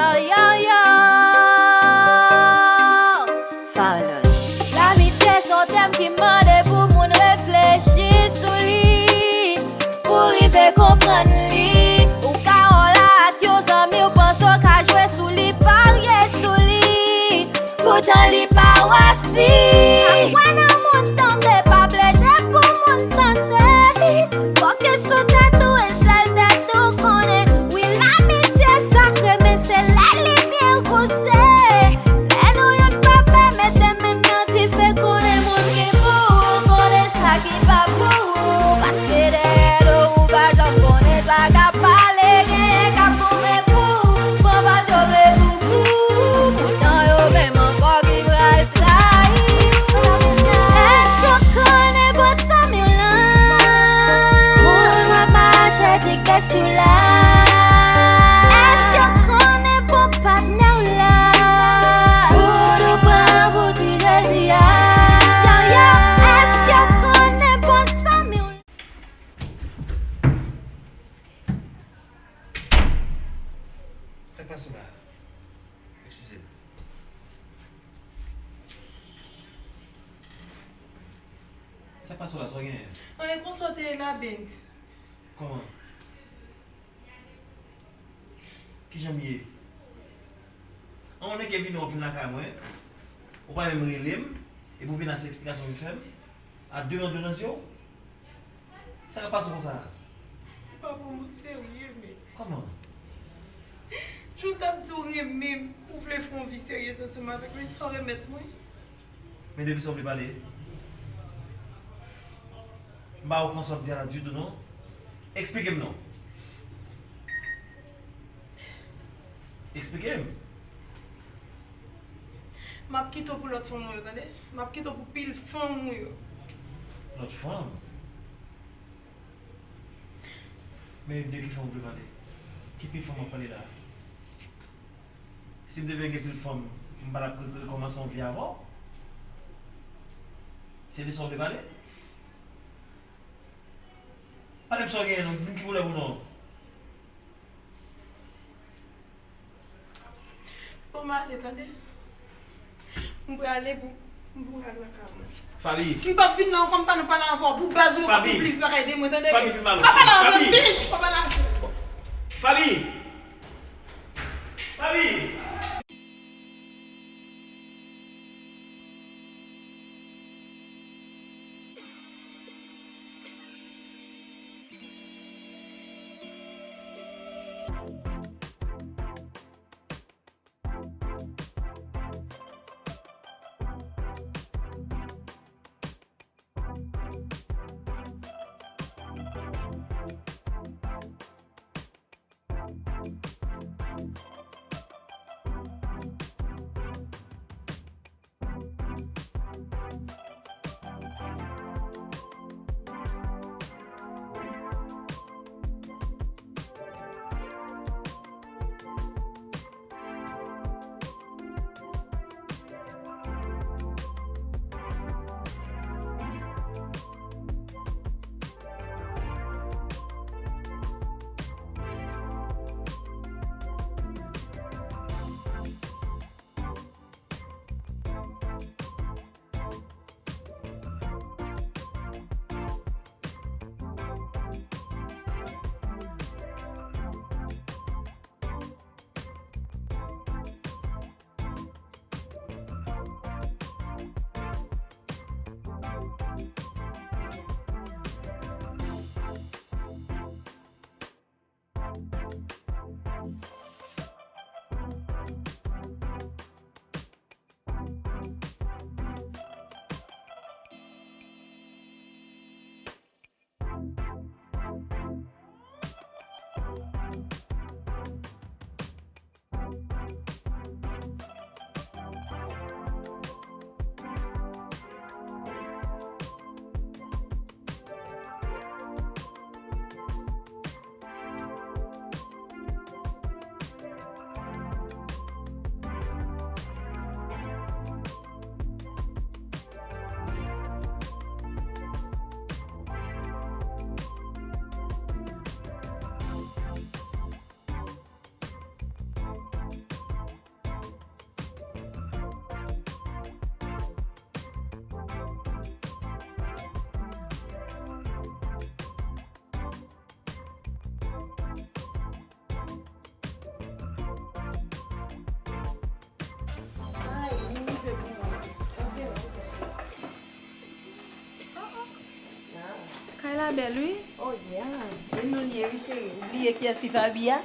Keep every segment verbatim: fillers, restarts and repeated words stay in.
Yo, yo, yo! Fallon. Lamitye se yon tèm ki mande pou moun reflechi sou li, pou rive konprann li. Ou ka wè w la ak yon zanmi w, panse w ka jwe sou li, parye sou li. Poutan li pa wè fi. Pa kwè nan moun tande, pa plede pou moun tande li. Fokis sou tèt ou e sèl tèt ou konnen. Wi, lamitye sakre, men se lè limyè kouze. Lè nou youn pa pè, mete men nan dife, konnen moun ki pou ou, konnen sa ki pa pou ou. Paske dèyè do ou pa janm konnen sa k ap pale, genyen k ap goumen pou ou. Pran pa t yo vle pou ou, poutan yo menm ankò ki pral trayi w. Èske w konnen bon zanmi w lan? Moun w ap mache di kès ou la. Èske w konnen bon patnè w la? Pou nou pran pou ti jodi a. Yo, yo, èske w konnen bon zanmi w lan? Sa k pase w la? Eskize m. Sa k pase w la, sa w genyen? Anyen, konsa w te ye la, Benz? Kòman? Kijan m ye? An, w nèk vini, w ap vin lakay mwen, ou pa menm rele m, epi w vin a se eksplikasyon w vin fè m, a de men de nan zye w? Sa k ap pase w konsa a? Ou pa pran mwen serye, men. Kòman? Jan w t ap di w renmen m, ou vle fè yon vi serye ansanm avèk mwen, sa w remèt mwen? Men de kisa w vle pale? M pa konprann sa w ap di a la ditou non. Eksplike m non. Eksplike m. M ap kite w pou lòt fanm ou yo, tande? M ap kite w pou pil fanm ou yo. Lòt fanm? Men de ki fanm ou vle pale? Ki pil fanm w ap pale la a? Si m te vle gen pil fanm, m pa t ap re- rekòmanse yon vi avè w? Se de sa w vle pale? Pale m sa w genyen non, di m ki pwoblèm ou non. Bon, m ale, tande? M prale pou, m prale lakay mwen. Faby. M p ap vin la ankò, m pa nan pale avè w. Pou baz ou yo, Faby. Pou plis bagay de mwen, tande? Faby, vin m ale. M pa pale avè w, Faby. Bitch, m pa pale avè w. Faby. Faby. Bèl, wi. Oh, yeah. E nou l ye, wi, cheri. Ou bliye kiyès ki fè abi a?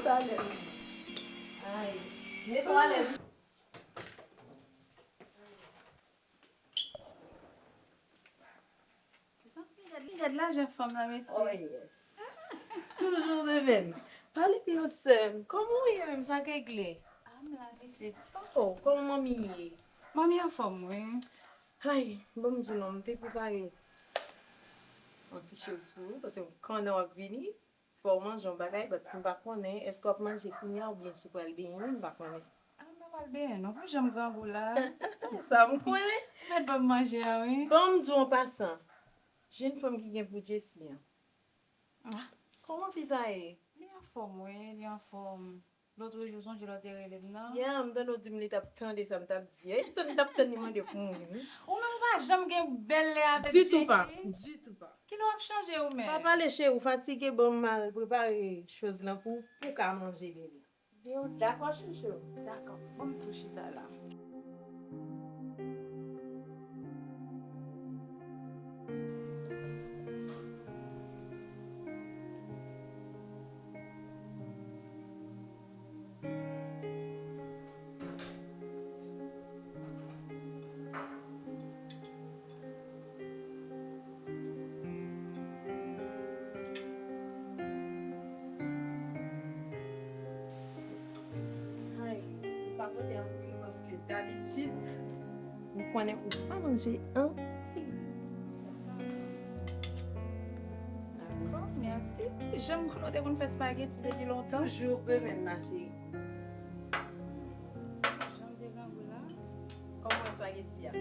Talè. Ay. Mete w alèz. Zanmi, gad, gad lajan fanm nan, mesye. Oh, yes. Toujou se menm. Pale de yo, sè m. Kòman w ye menm? Sa k regle? Ah, m la, pitit. Oh, kòman manmi ye? Manmi anfòm, wi. Ay, bon, m di w non, m te prepare yon ti choz pou ou, paske m konnen w ap vini. Fò w manje yon bagay, but m pa konnen, èske w ap manje kounye a oubyen si w pral benyen, m pa konnen. Ah, m pa pral benyen non, pou jan m grangou la. Sa m konnen. Ou mèt ban m manje a, wi. Bon, m di w an pasan, jèn fanm ki gen pou Jessy an. Ah. Kòman fi sa ye? Li anfòm, wi, li anfòm. Lòt jou, sonje lè w te rele m nan? Ya, m tande w di m li t ap tande sa m t ap di. E tann, li t ap tann li mande pou mwen, wi. Ou menm ou pa janm gen bèl lè avèk Jessy? Ditou pa, ditou pa. Kilè w ap chanje ou menm? Pa pale cheri, ou fatige, ban m al prepare choz lan pou, pou w ka manje, bebe. Yo, dakò, chouchou. Dakò. Ban m tou chita la. Ay, m pa pote anpil paske dabitid, m konnen ou pa manje anpil. Dakò, mèsi. Jan m konnen w te konn fè espageti depi lontan. Toujou renmen m, ma chérie. Jan m te grangou la. Kòman espageti a?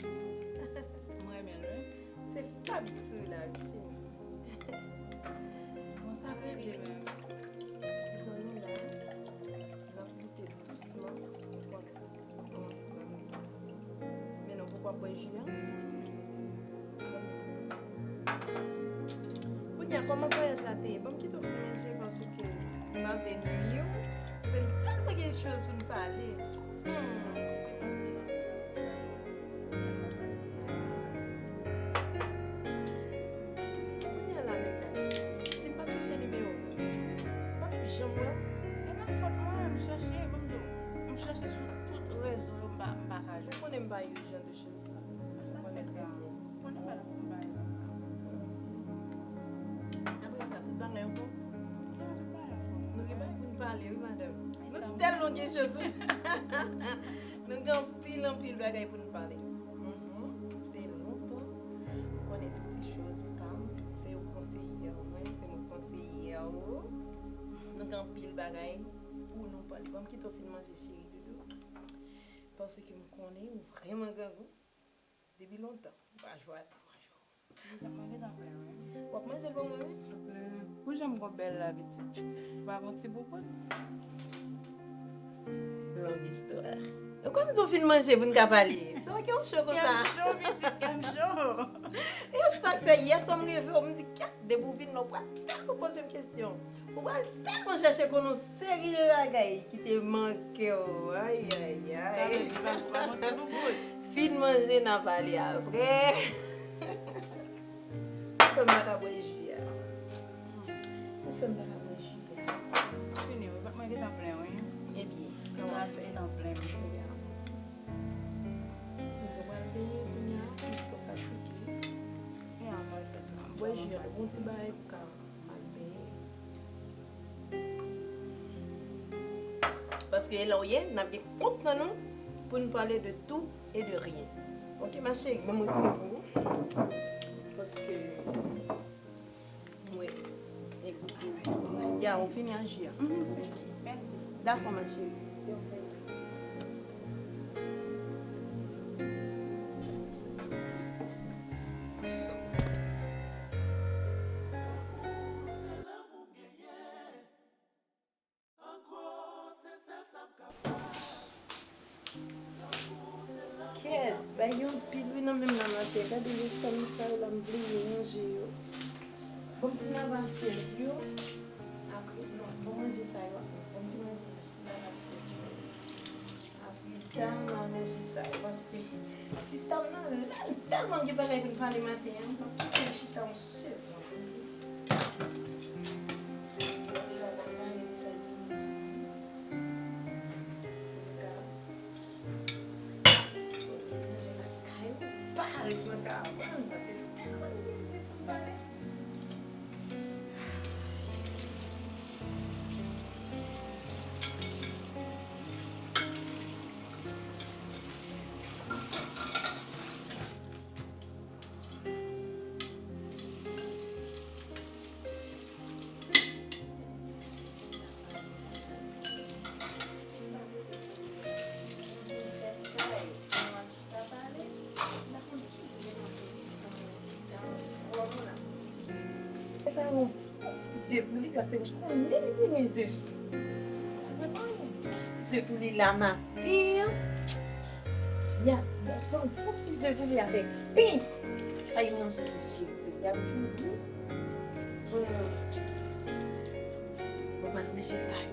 M renmen l, wi. Se fab sou la, cheri. Bon, sa k rele menm? Ti zanmi la, n ap goute dousman. Ou konn kòman ti zanmi. Men non, poko ap bwè ji a. Kounye a, kòman vwayaj la te ye? Ban m kite w fin manje paske m ap vin nwi w. Se n tèlman gen choz pou n pale. Hmm. Kounye a la, nèg la, si m pa t chèche nimewo w, m pa t janm wè w. E pa fòt mwen, m chèche, ban m di w, m chèche sou tout rezo yo, m pa, m pa ka jwenn. Ou konnen m pa yon jan de choz sa. Ou konnen trè byen. Konnen pa nan konba yo sa. Apre sa, tout bagay ankò. Ya, tout bagay ankò. Nou gen bagay pou n pale, wi, madanm. Nou tèlman gen choz. Nou gen anpil, anpil bagay pou n pale. Mhm. Se lontan. Ou konnen tout ti choz pa m. Se ou konseyè mwen, se mwen konseyè ou. Nou gen anpil bagay pou nou pale. Ban m kite w fin manje, cheri doudou. Paske m konnen ou vrèman grangou. Depi lontan, ou pa jwe a ti manje w. Mwen gentan plen, wi. W ap manje l pou mwen, wi. Pou jan m gon bèl la, pitit. Ou pa gon ti boubout? Long istwa. Ou konn di w fin manje pou n ka pale. Sa w gen w cho konsa? Kè m cho, pitit, kè m cho. E sa k fè yè swa m reve w, m di, kèt, depi w vin la, w pral tèlman poze m kesyon. Ou pral tèlman chèche konnen yon seri de bagay ki te manke w. Ay, ay, ay. Sa vle di pa, pa manti pou bout. Fin manje, n a pale apre. Ou fè m pa ka bwè ji a. Ou fè m pa ka bwè ji a. Fini, wi. Mwen gentan plen, wi. Ebyen, sa w ap fè? Gentan plen, wi. Ya. Mwen pral benyen kounye a, m twò fatige. Bwè ji a, gon ti bagay pou ka Paske e la w ye, n ap gen kont nan nou pou n pale de tout et de rien. Ok, ma chérie, ban m retire pou ou. Paske, mwen, e goute, goute. Ya, ou fini ak ji a? Mhm, fini. Mèsi. Dakò, ma chérie. Se yon plezi. Kèt, bay yo anpil wi nan menm nan atè. Gade lespam sa yo la, m bliye ranje yo. Bon, m fin lave asyèt yo. Apre, non, bon, manje sa yo. Bon, m fin manje, lave asyèt yo. Apre sa, m al manje sa yo. Paske Sista m nan la, li tèlman gen bagay pou l pale maten an, m ap kite l chita yon segonn. Manje lakay ou, pa ka ret nan kay ou, pase tèlman gen mizè pou m pale. Ti ze pou li, paske m konnen li renmen ze. Ti ze pou li la maten an. Ya, ya, bon, bon ti ze pou li avèk pen. Ay, manje sou fye. Ya, fini. Bon, manje sa yo.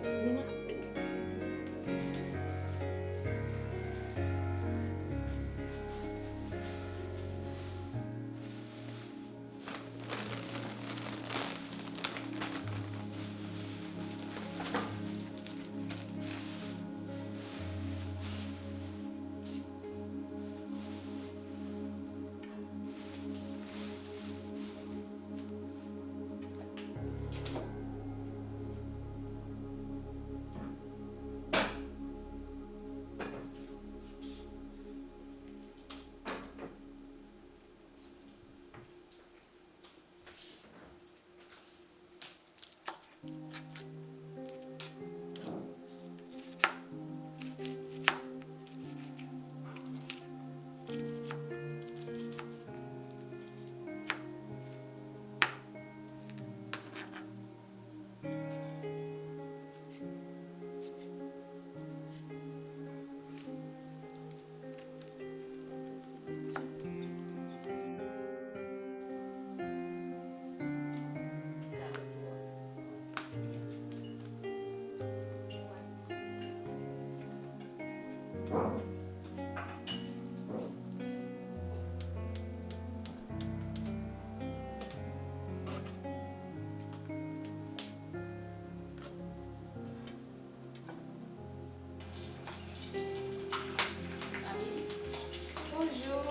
Bonjou.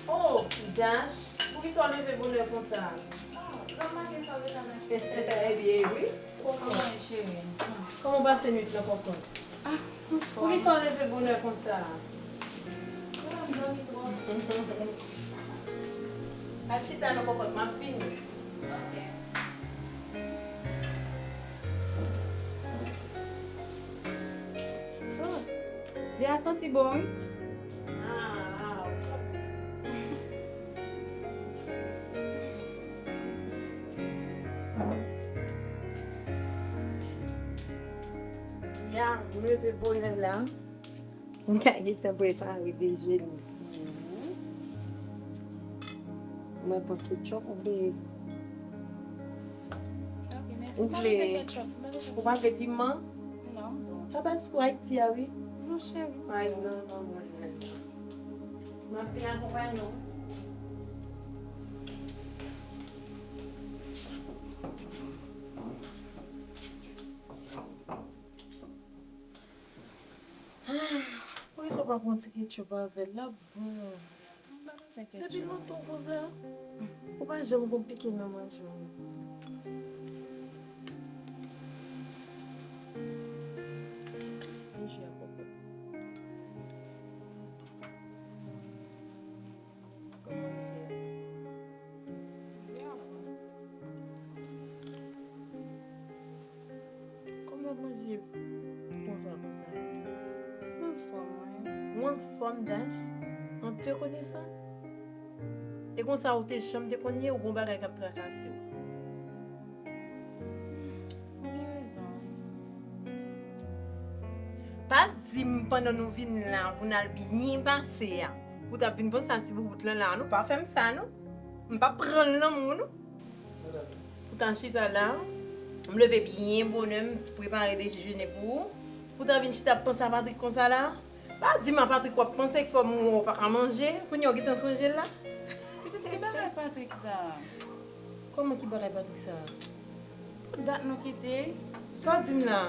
Oh, Dash, poukisa w leve bonè konsa? Oh, granma gen sa w gentan mete. Ebyen, wi. Kòman w ye, cheri? Kòman w pase nwit lan, kòkòt? Ah, anfòm. Poukisa w leve bonè konsa? Ah, m dòmi twòp. Al chita non, kòkòt, m ap vini. Ok. Oh, de a santi bon, wi. Ah, ah, ok. Ya, m leve bonè la. M ka gentan prepare dejene. Mwen pran ketchup oubyen... Ok, mèsi. Ou vle, ou pa vle piman? Non. Tabasco Ayiti a, wi. Non, cheri. Ay, non, non, non, non. M ap vin akonpanye w. Poukisa w pa pran ti ketchup avè l? L ap bon. Depi lontan w konsa, ou pa janm konplike nan manje w. Vin jwe ak kòkòt. Kòman w ye? Byen, wi. Kòman w ap manje konsa, konsa? Mwen anfòm, wi. Ou anfòm, Dash? An te konnen sa? E konsa ou te janm te konn ye, ou gon bagay k ap trakase w? Ou gen rezon, wi. Pa di m pandan nou vin la pou n al byen pase a, ou t ap vin pran sa ti boubout lan la, non, pa fè m sa, non. M p ap pran l nan men w, non. Pou ta chita la, m leve byen bonè, m prepare dejene pou ou. Pou ta vin chita ap panse a Patrick konsa la, Pa di m a Patrick w ap panse k fò m wè w pa ka manje. Kounye a w gentan sonje l la. Pitit, ki bagay Patrick sa a? Kòman ki bagay Patrick sa a? Pou dat nou kite. Sa w di m la?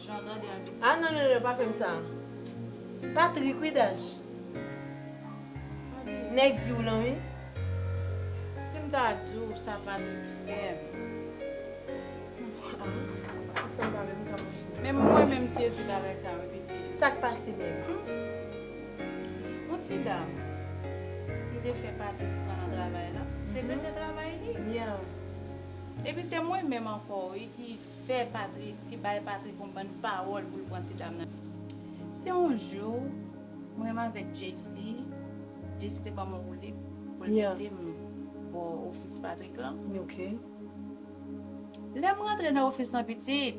Jan tande an pitit. Ah non, non, non, pa fè m sa. Patrick wi, Dash. Nèg vi w lan wi. Si m ta di w sa Patrick fè m. Ah, ou fè m pa menm ka manje. Menm mwen menm sezi bagay sa wi, pitit. Sa k pase menm? Yon ti dam m te fè Patrick pran nan travay la. Sekretè travay li. Yeah. Epi se mwen menm ankò wi ki fè Patrick, ki bay Patrick yon bann pawòl pou l pran ti dam nan. Se yon jou, mwen menm avèk J C, J C te ban m yon woulib pou l mete m bò ofis Patrick lan. Ok. Lè m rantre nan ofis lan pitit,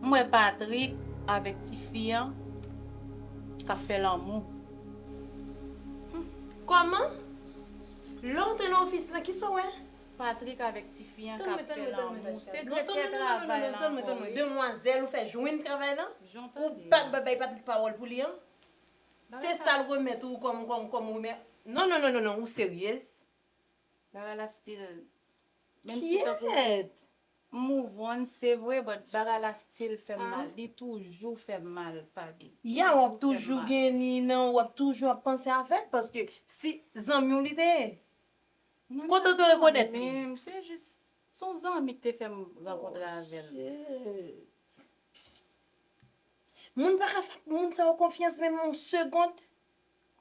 m wè Patrick avèk tifi an k ap fè lanmou. Kòman? Lè w antre nan ofis lan, kisa w wè? Patrick avèk tifi an k ap fè lanmou. Sekretè travay lan ankò wi. Demwazèl, ou fè jwenn travay lan? Ou pa t bay Patrick pawòl pou li an? Se sa l remèt ou kòm, kòm, kòm remè-, non, non, non, non, non, ou seryez? Bagay la still, menm si tankou m move on, se vre, but bagay la still fè m mal. Li toujou fè m mal, Papi. Ya, w ap toujou gen li nan, w ap toujou ap panse avè l, paske si zanmi w li te ye. Kote w te rekonèt li? Menm, se jis, se yon zanmi ki te fè m rankontre avè l. Moun pa ka fè moun sa yo konfyans menm yon segond.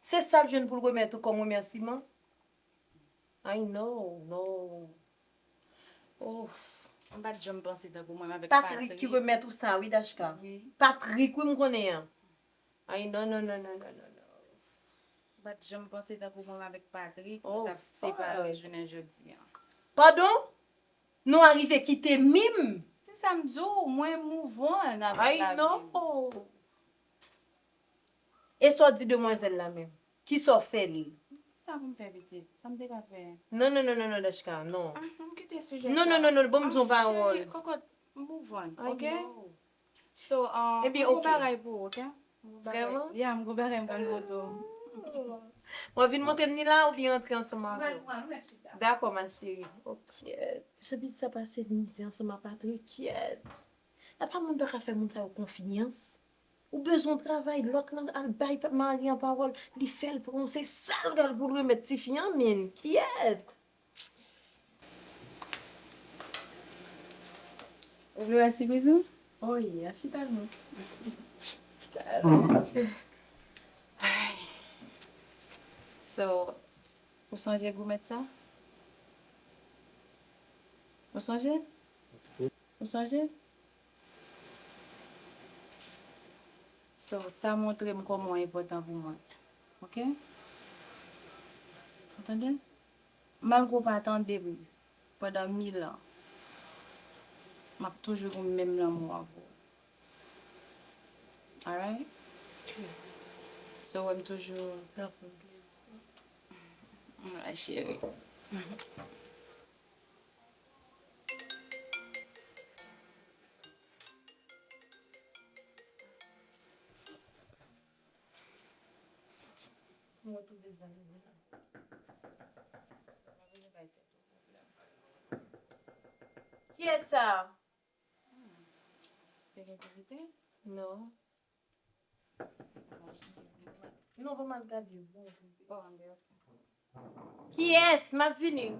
Se sa l jwenn pou l remèt ou kòm remèsiman? Ay, no, no. Ouf. M pa t janm panse tankou mwen avèk Patrick. Patrick ki remèt ou sa, wi, Dashka. Wi. Patrick, wi, m konnen an. Ay, no, no, no. M pa t janm panse tankou mwen avèk Patrick, nou t ap separe jounen jodi an. Padon? Nou arive kite menm. Se sa m di w, mwen move on avèk lavi m. Ay, no. E sa w di demwazèl la menm? Kisa w fè li? Sa pou m fè, pitit? Sa m te ka fè? Non, non, non, non, non, Dashka, non. Ah, m kite sijè sa. Non, non, non, non, ban m di yon pawòl. Cheri, kokot, move on, ok? So, um, m gon bagay pou ou, ok? M gon bagay. Vrèman? Ya, m gon bagay m pral montre w. W ap vin montre m ni la oubyen antre ansanm avè w? Dakò, ma chérie. Ok. Jan pitit sa pase mizè ansanm ak Patrick, kyèt. Apa moun pa ka fè moun sa yo konfyans? Ou bezwen yon travay, lòt lan al bay mari an pawòl, li fè l pran w, se sa l gen pou l remèt tifi an, men kyèt! Ou vle wè sipriz lan? Oh yeah, chita non. So, ou sonje goumèt sa? Ou sonje? Ou sonje? So, sa montre m kòman w enpòtan pou mwen. Ok? Ou tande? Malgre w pa tande m pandan mil an, m ap toujou gen menm lanmou an pou ou. Alright? So, wè m toujou. Alright, cheri. Mwen retwouve zanmi mwen an. Pa bezwen bay tèt ou pwoblèm. Kiyès sa? Hmm. Te gen vizitè? Non. Non, pa m al gade. Bon, bon. Bon, anben, ok. Kiyès? M ap vini.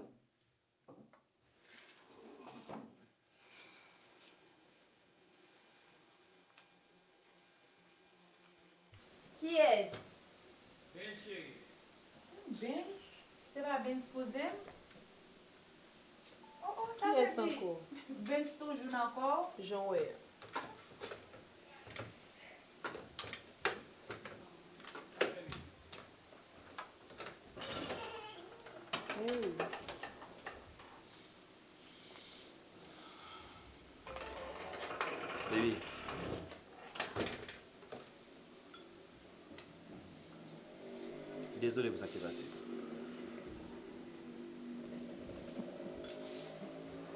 Kiyès? Benz, cheri. Benz? Se pa Benz kouzen m? Oh, oh, sa vle di Benz toujou nan kò w? Jan w wè a. Baby. Dezole pou sa k te pase.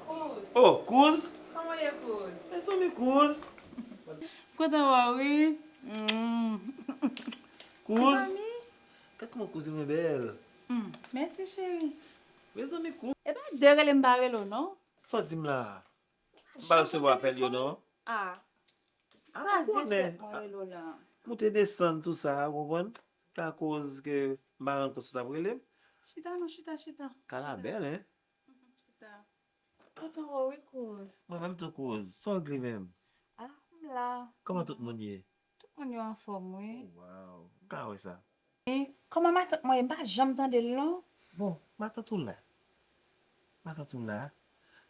Kouz. Oh, kouz? Kòman w ye, kouz? Mezanmi, kouz. Kontan wè w, wi. Mm. Kouz. Mezanmi. Gad kòman kouzin mwen bèl. Hmm, mèsi, cheri. Mezanmi, kouz. E pa de rele m pa rele w, non. Sa w di m la? M pa resevwa apèl yo, non. Ah. Ah, pa zen fèt mwen rele w la. Moute desann tou sa, ou konprann? Ka koz ke m pa rann kont sou sa pou rele m. Chita non, chita, chita. Kala bèl, hein? Chita. Kontan wè w wi, kouz. Mwen menm tou, kouz. Sa w regle menm? Ah, m la. Kòman tout moun ye? Tout moun yo anfòm, wi. Oh, wow. M ka wè sa. E kòman matant mwen ye? M pa janm tande l, non. Bon, matant ou la. Matant ou la.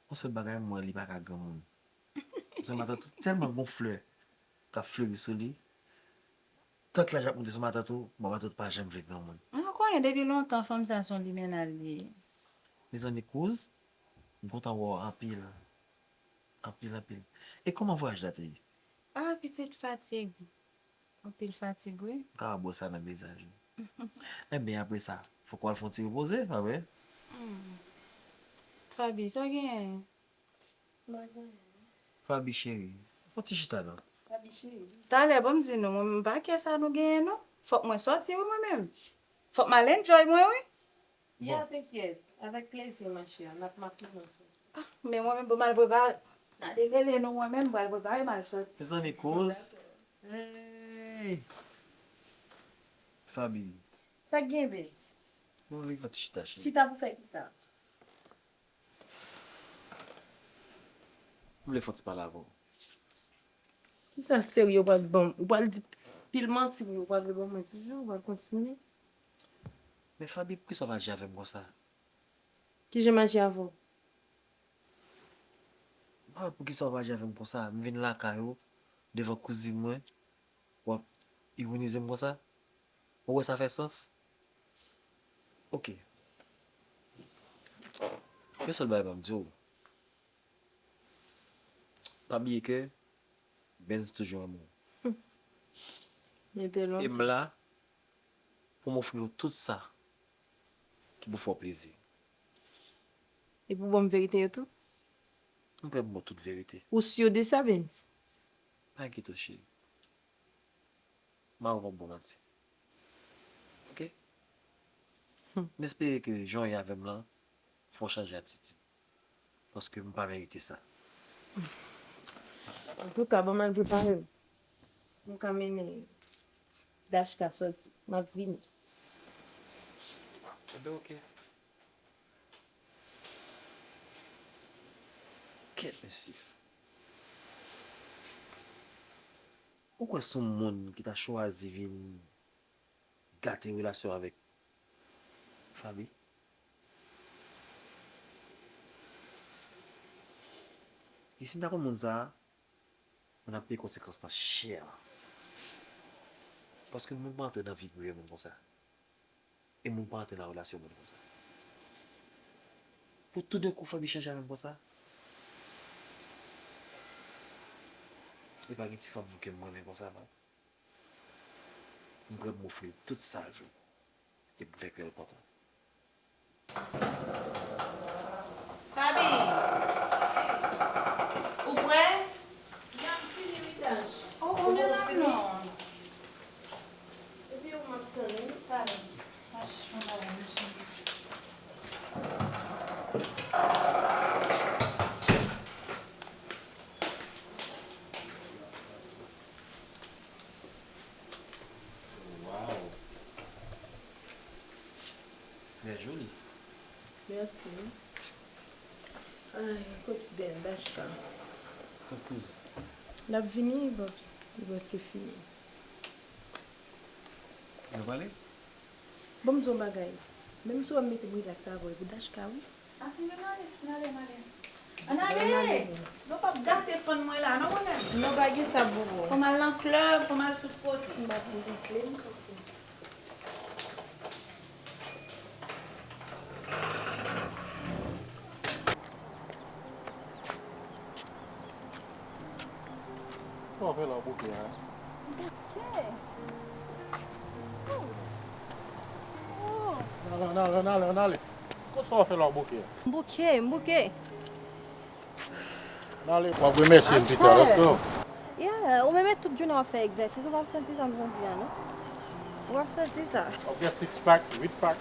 Yon sèl bagay, m wè li pa ka granmoun. Paske matant ou tèlman gon flè k ap fleri sou li. Tank laj ap monte sou matant ou, bon, matant ou pa janm vle granmoun. Mwen konnen depi lontan fanm sa se yon limena l ye. Mezanmi, kouz, m kontan wè w anpil. Anpil, anpil. E kòman vwayaj la te ye? Ah, pitit, fatig. Anpil fatig, wi. M ka wè w bwè sa nan vizaj ou. Enben, apre sa, fòk w al fè yon ti repoze, pa vre? Hmm. Faby, sa w genyen? Faby cheri, fè yon ti chita non. Talè, ban m di nou, mwen, m pa kè sa nou genyen, non. Fòk mwen sòti, wi, mwen menm. Fòk m al enjoy mwen, wi. Ya, bon. Enkyèt, avèk plezi, ma chère, n ap mache ansanm. Ah, men mwen menm, bon, m al prepare. Gade rele nou, mwen menm, m pral prepare, m al sòti. Mezanmi, kouz. Hey! Faby. Sa k gen, babes? Mwen vin fè ti chita, cheri. Chita pou fè kisa? M vle fè yon ti pale avè w. Kisa serye ou pral ban m? Ou pral di pil manti wi, ou pral ban mwen toujou, ou pral kontinye. Men Faby, poukisa w pa aji avè m konsa? Kijan m aji avè w? Bon, poukisa w pa aji avè m konsa? M vin lakay ou, devan kouzin mwen, w ap ironize m konsa? Ou wè sa fè sans? Ok. Yon sèl bagay m ap di w. Pa bliye ke Benz toujou renmen w. E m la pou m ofri w tout sa ki pou fè w plezi. E pou ban m verite yo tou? M prè pou m ba w tout verite. Ou si de sa, Benz? Pa enkyete w, cheri. M a wè w p ap bon manti. Ok? M espere ke jan w ye avè m lan fè w chanje atitid. Paske m pa merite sa. Antouka, ban m al prepare m. M ka mennen Dashka sòti. M ap vini. Enben, ok. Kèt, mesye. Ou kwè se yon moun ki ta chwazi vin gate relasyon avèk Faby? E si m ta konn moun sa a, mwen ap peye konsekans lan chè. Paske moun pa antre nan vi prive moun konsa. E moun pa antre nan relasyon moun konsa. Pou toudenkou Faby chanje avè m konsa. E pa gen ti fanm ke m renmen konsa, non. M prè pou m ofri l tout sa l vle. E pou m fè kè l kontan. Faby! Ou prè? Ya, m fini wi, Dash. Oh, ou gen la non. Epi ou m ap tann wi. Talè. Mache, chonda la, mache. Wow! Très joli. Mèsi. Ay, kot Dashka? Kot kouz? L ap vini, bon, li prèske fini. Yo pale? Bon, m di w yon bagay. Menm si w wè m mete m rilaks avè w, e pou Dashka, wi. Ann ale, ann ale, ann ale. Ann ale! Nou p ap gate fann mwen la, non, mwen menm. Non, pa gen sa, bobo. Fò m al nan klèb, fò m al tout kote. M pa konn konprann. Sa w fè la, bouke a? Bouke? Ann ale, ann ale, ann ale, ann ale. Sa w fè la, bouke a? M bouke, m bouke. Ann ale, w ap remèsye m pita, let's go. Yeah, ou menm e tout jounen w ap fè egzèsis, ou p ap santi sa m santi a, non? W ap soti sa. W ap gen six pack, eight pack.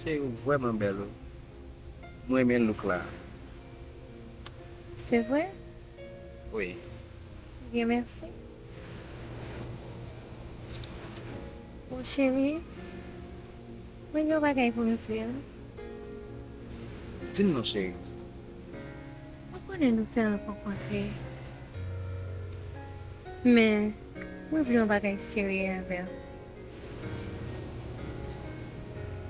Cheri, ou vrèman bèl, wi. Mwen renmen look la. Se vre? Wi. Byen, mèsi. Bon, cheri, mwen gen yon bagay pou m di w. Di m non, cheri. Mwen konnen nou fèk rankontre. Men, mwen vle yon bagay serye avè w.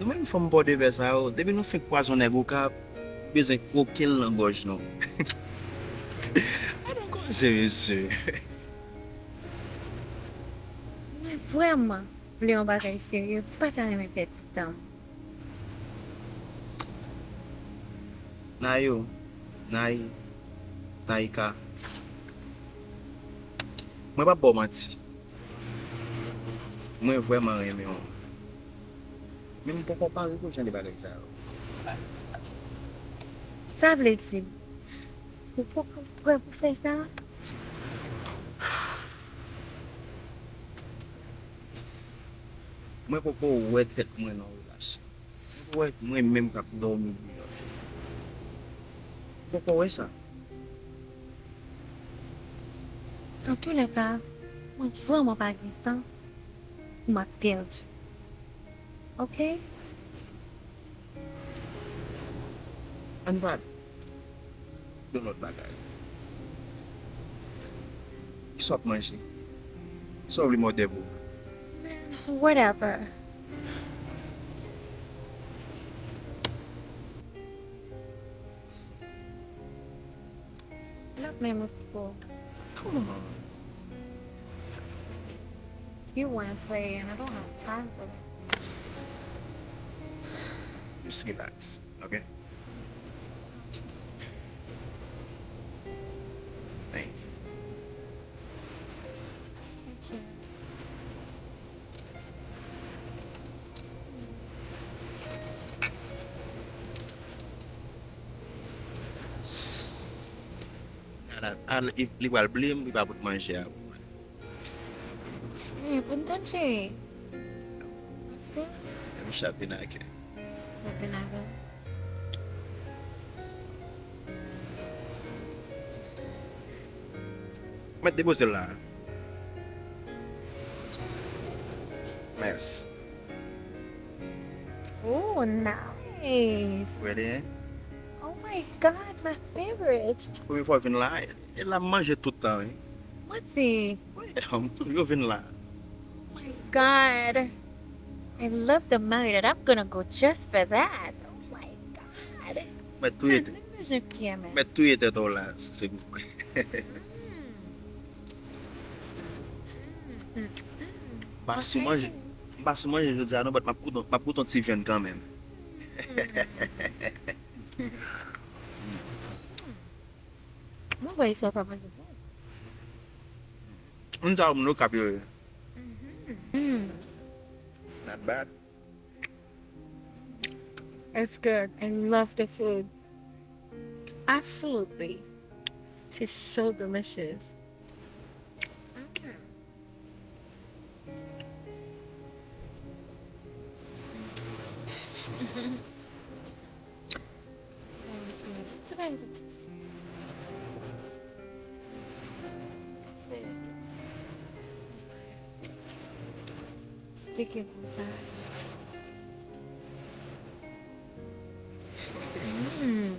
Nou menm fanm bò de vè sa yo, depi nou fenk kwaze yon nèg ou ka bezwen kwoke l nan gòj nou. Gade yon koze, mesye. Mwen vrèman vle yon bagay serye, m pa ta renmen pèdi tan m. Nayo, Nay, Nayika. Mwen p ap ba w manti. Mwen vrèman renmen w. Men m poko pare pou jan de bagay sa yo. Sa vle di, ou poko prè pou fè sa? Mwen poko wè tèt mwen nan relasyon. Mwen poko wè mwen menm k ap dòmi deyò. Mwen poko wè sa. Antoulèka, mwen vrèman pa gen tan pou m ap pèdi. Oke? Ann pale de lòt bagay. Kisa w ap manje? Kisa w vle m òdè pou ou? Man, whatever. Look, man, let's go. Come on. You wanna play, and I don't have time for that. Just relax, okay? Thank you. Thank you. Ala, al, li, li pral bliye m, li pa pot manje a pou mwen. Wi, pou m tann cheri. Fè m chapin ake. Chapin ake. Mèt depoze l la. Mèsi. Oh, nice. Ready? Oh my God, my favorite. Premye fwa w vin la, e la m manje tout tan, wi. Manti. Wi, m toujou vin la. Oh my God. I love the money that I'm gonna go just for that. Oh my God. Mèt touye tèt. Mèt touye tèt ou la, silvouplè. Mm. Mm, mm, mm. M pa sou manje, m pa sou manje jodi a non, but m ap koute, m ap koute yon ti vyann kanmenm. Mm. Mwen wè sa pa manje bon. Moun sa yo moun Okap yo ye. Mhm. Mm. Not bad. It's good. I love the food. Absolutely. Tastes so delicious. Mm. Sticky konsa. Mm.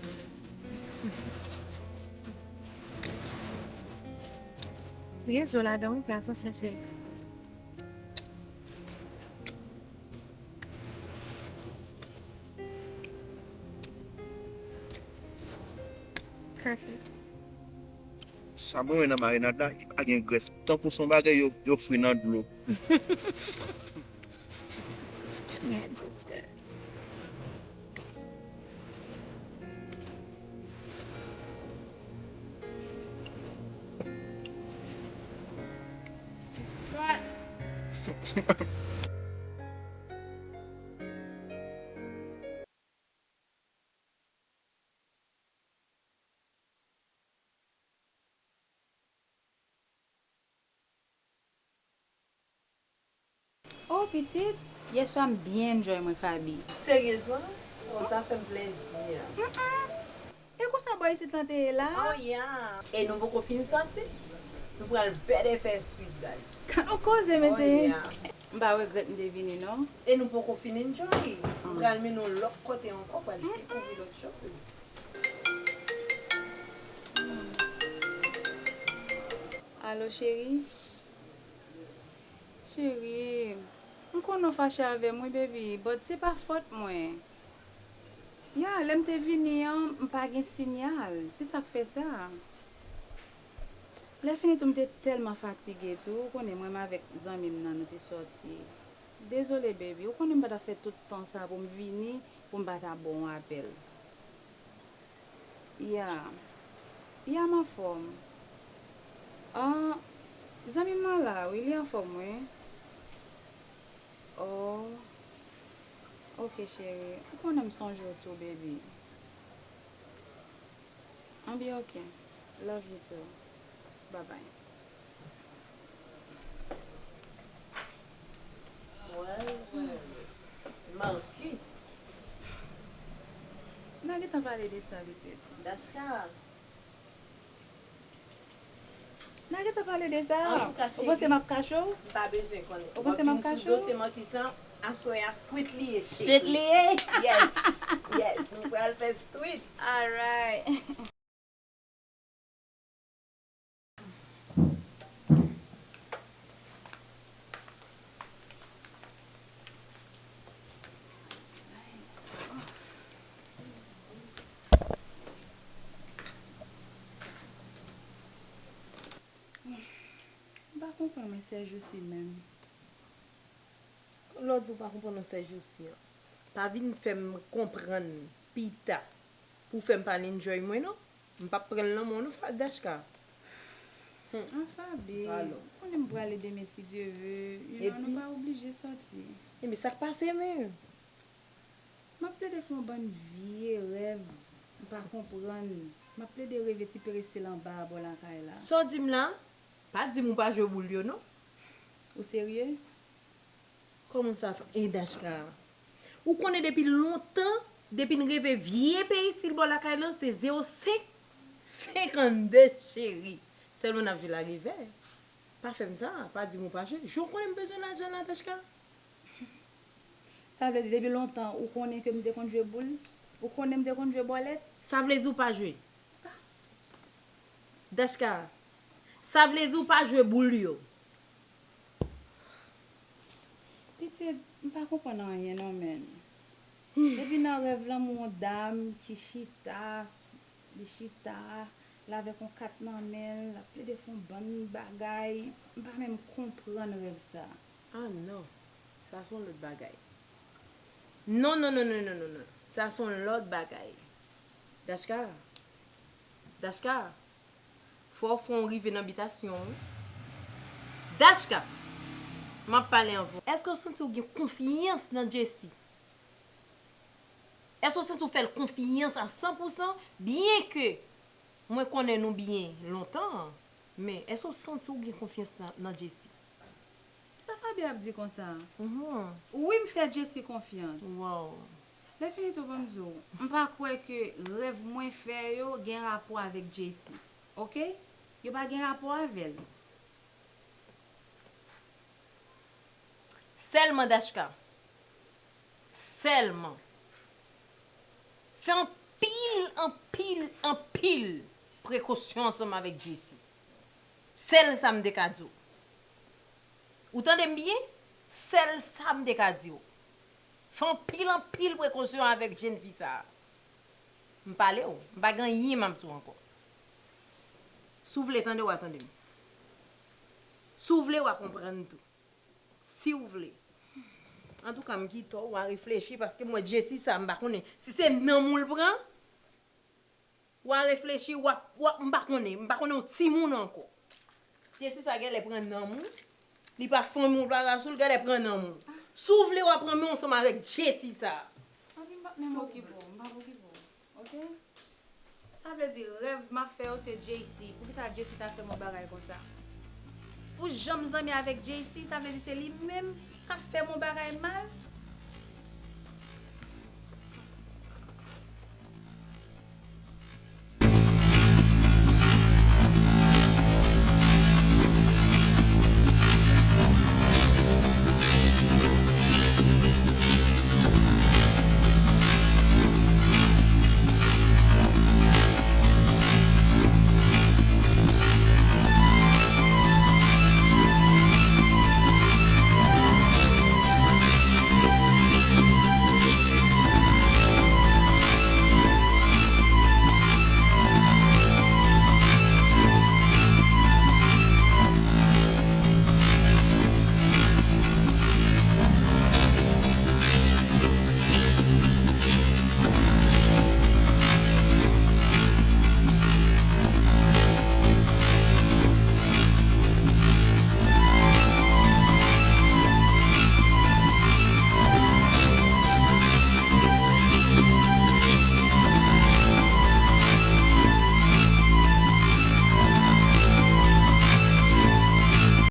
Gen zo ladan wi, fè atansyon cheri. Perfect. Sa mwen wè nan marinad la, li pa gen grès. Tankou se yon bagay yo, yo fri nan dlo. Yeah, it tastes good. Oh, pitit, Yèswa m byen enjoy mwen Faby. Seryezman? Oh, sa fè m plezi. E konsa bò isit lan te ye la? Oh yeah. E nou poko fin sòti. Nou pral bèl e fè swit, guys. Gad yon koze Oh mesye. Yeah. M pa regrèt m te vini non. E nou poko fin enjoy. Nou pral mennen w lòt kote ankò, pral dekouvri lòt choz. Alo cheri. Cheri, m konnen w fache avè m wi baby, but se pa fòt mwen. Ya, lè m te vini an, m pa gen sinyal, se sa k fè sa. Lèfini tou m te tèlman fatige tou, ou konnen mwen m avèk zanmi m nan nou te sòti. Dezole baby, ou konnen m pa t ap fè tout tan sa pou m vini pou m pa ta ba w yon apèl. Ya, ya m anfòm. Ah, zanmi m nan la wi, li anfòm wi. Oh, ok cheri, ou konnen m sonje w tou baby. Anben ok, love you too, bye bye. Well, well. Marcus. N a gentan pale de sa pitit. Dashka. N a gentan pale de sa. Antouka Ou panse cheri, m ap kache w? M pa bezwen konnen. Ou panse m ap W ap vin kache sou w? Dosye Marcus lan, aswè a street li ye cheri. Street li ye? Yes. Yes. Nou pral fè street. Alright. M pa konprann mwen sèjousi menm. Lè w di w pa konprann mwen sèjousi an, pa vin fè m konprann pita pou w fè m pa enjoy mwen non. M p ap pran l nan men w non Dashka. An Faby, ou konnen m prale demen si Dye ve, you know, nou pa oblije sòti. Ebyen sa k pase menm? M ap plede fè yon bann vye rèv m pa konprann. M ap plede reve ti perestil anba a bò lakay la. Sa w di m la? Pa di m ou pa jwe boul yo non. Ou serye? Kòman sa fè? E Dashka, ou konnen depi lontan, depi n reve vye perestil bò lakay lan, se zewo senk senkannde cheri. Sèlman n ap jwe larevè. Pa fè m sa, pa di m ou pa jwe. Jan w konnen m bezwen lajan la Dashka. Sa vle di depi lontan ou konnen ke m te konn jwe boul? Ou konnen m te konn jwe bòlèt? Sa vle di ou pa jwe? Dashka, sa vle di ou pa jwe boul yo? Pitit, m pa konprann anyen non menn. Epi nan rèv lan m wè yon dam ki chita, li chita, l avèk yon kat nan men l, l ap plede fè yon bann bagay, m pa menm konprann rèv sa. Ah non, sa se yon lòt bagay. Non, non, non, non, non, non, non. Sa se yon lòt bagay. Dashka, Dashka, fò w fè w rive nan bitasyon w wi. Dashka, m ap pale anvan. Èske w santi w gen konfyans nan Jessy? Èske w santi w fè l konfyans a san pou san? Byenke mwen konnen nou byen lontan, men èske w santi w gen konfyans nan, nan Jessy? Sa Faby ap di konsa? Wi, m fè Jessy konfyans. Lè fini tou ban m di w, m pa kwè ke rèv mwen fè yo gen rapò avèk Jessy. Oke? Yo pa gen rapò avè l. Sèlman Dashka. Sèlman. Fè anpil, anpil, anpil prekosyon ansanm avèk Jessy. Sèl sa m te ka di w. Ou tande m byen? Sèl sa m te ka di w. Fè anpil, anpil prekosyon avèk jèn fi sa a. M pale w, m pa gen anyen m ap di w ankò. Si w vle tande, w a tande m. Si w vle, w a konprann tou. Si w vle. Antouka, m kite w, w a reflechi, paske m wè Jessy sa, m pa konnen si se nanm ou l pran. W a reflechi, w ap, w ap, m pa konnen, m pa konnen yon timoun ankò. Jessy sa genlè pran nanm ou, li pa fanmi w, pa ras ou, l genlè pran nanm ou. Si w vle, w ap renmen ansanm avèk Jessy sa. Papi, m p ap menm okipe w, m p ap okipe w, oke? Sa vle di rèv m ap fè yo se Jessy. Poukisa Jessy ta fè m yon bagay konsa? Pou jan m zanmi avèk Jessy, sa vle di se li menm k ap fè m yon bagay mal?